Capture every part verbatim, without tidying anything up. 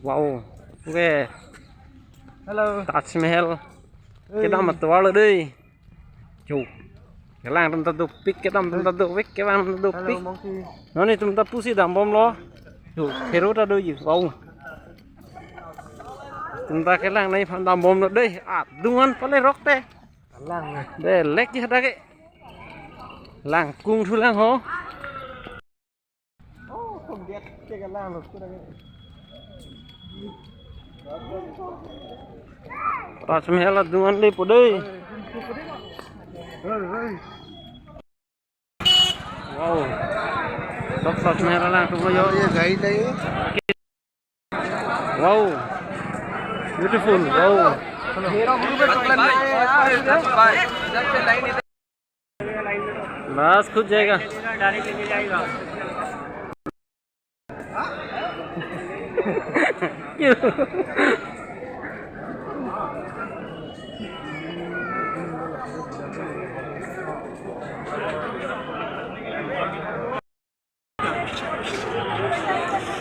Wow. Oke. Hello. Taj Mahal. Hey. Kedam atovar lo dei. Yo. Kelang atum ta dopik, kedam atum ta dopik, kelang atum ta dopik. Hello, monkey. Non itum ta pusi dambomlo. Yo, hero ta do yo. Wow. Itum ta kelang nangji aphan dambomlo dei. Ah, dungan pale rok te. Kelang. Dei, lek ji hadak ke. Langkung thu lang ho. Oh, kong dia ke kelang lo, kurang. Taj Mahal adungan le po dei. Wow. Sok Taj Mahal lang tu yo. ये गाइड है ये। Wow. Beautiful. Wow. बस खुद जाएगा।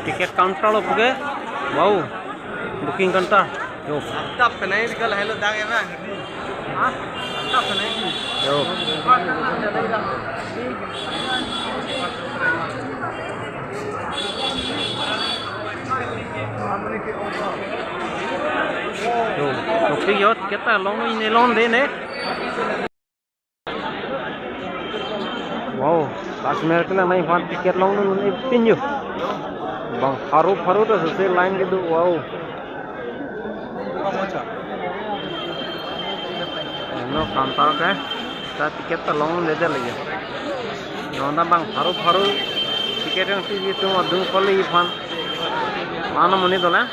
Ticket counter lo puke. Wow. Booking counter. Yo. Tap penai bikal hello dang ya, bang. Hah? Tap penai. Yo. Yo. Topi yo, ticket ta long ini long de ne. Wow, Taj Mahal kelang nangji aphan ticket longdun un-e pin yo. Bang pharo pharo ta sese line kedo, wow. Eno counter ke, ta ticket ta longdunde lagi. Nonta bang pharo pharo ticket yang sisi tu adung kali aphan. Mane monit dolang.